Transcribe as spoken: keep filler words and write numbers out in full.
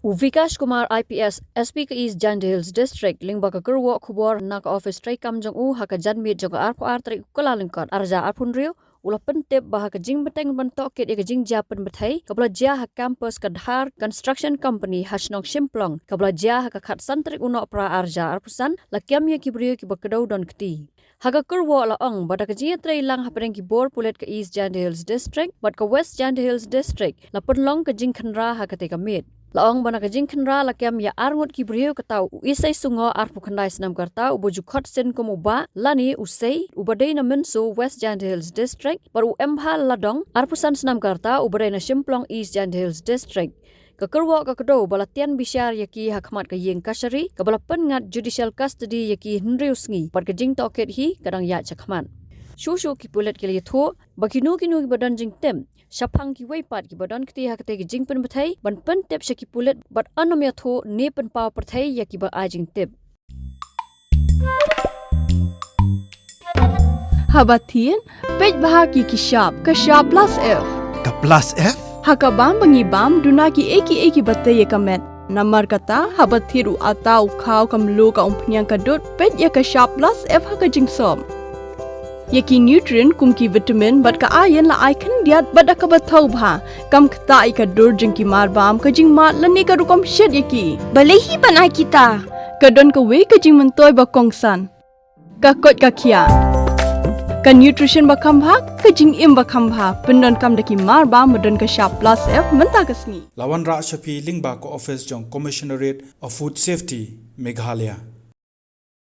U Vikash Kumar I P S, S P ka East Jaintia Hills District, lyngba ka kyrwoh khubor na ka office treikam jong u ha ka janmiet jong ka arphew ar tarik u Kyllalyngkot arhajar arphew hynriew, u la pyntip ba ha ka jingbteng ban tohkit ïa ka jingjia pynbthei kaba la jia ha campus ka Dhar Construction Company ha shnong Shymplong kaba la jia ha ka khatsan tarik u Nohprah arhajar arphew san, la kem ïa ki briew kiba kdew don kti. Ha ka kyrwoh la ong ba da ka jingïatreilang hapdeng ki bor pulit ka East Jaintia Hills District bad ka West Jaintia Hills District la pynlong ka jingkhynra ha katei ka miet. La ong ba na ka jingkhynra la kem ïa arngut ki briew, kata u Isei Sungoh arphew khyndai snem ka rta uba ju khot sien kum u Bah lane u Sei uba dei na Mynso, West Jaintia Hills District, bad u Embha Ladong arphew san snem ka rta uba dei na Shymplong, East Jaintia Hills District. Ka kyrwoh ka kdew ba la tian bishar ïa ki ha khmat ka ïing kashari kaba la pynngat judicial custody ïa ki hynriew sngi bad ka jingtohkit hi ka dang ïaid shakhmat. Shuh shuh ki pulit ki la ïathuh ba kino kino kiba don jingtip shaphang kiwei pat kiba don kti ha katei ka jingpynbthei ban pyntip sha ki pulit bad yn ym ïathuh ne pynpaw pyrthei ïa kiba ai jingtip. Haba thied, peit bha ki ki shap, ka shap plus F. Ka plus F? Ha ka bam ba ngi bam, duna ki ei ki ei kiba tei ïa ka met. Namar kata, haba thied u atta, u khaw, ka mluh, ka umphniang, ka dud, peit ïa ka shap plus F ha ka jingsop. Ïa ki nutrient kum ki vitamin bad ka iron la ai khyndiat bad da kaba thaw bha. Kam ktah ïa ka dur jong ki marbam, ka jingmad lane ka rukom shet ïa ki. Balei hi ban ai kita? Ka don kawei ka jingmyntoi ba kongsan. Ka koit ka khiah. Ka nutrition ba kham bha, ka jingim ba kham bha. Pyndonkam da ki marbam ba don ka shap plus F mynta ka sngi. La wanrah sha phi lyngba ka office jong Commissionerate of Food Safety, Meghalaya.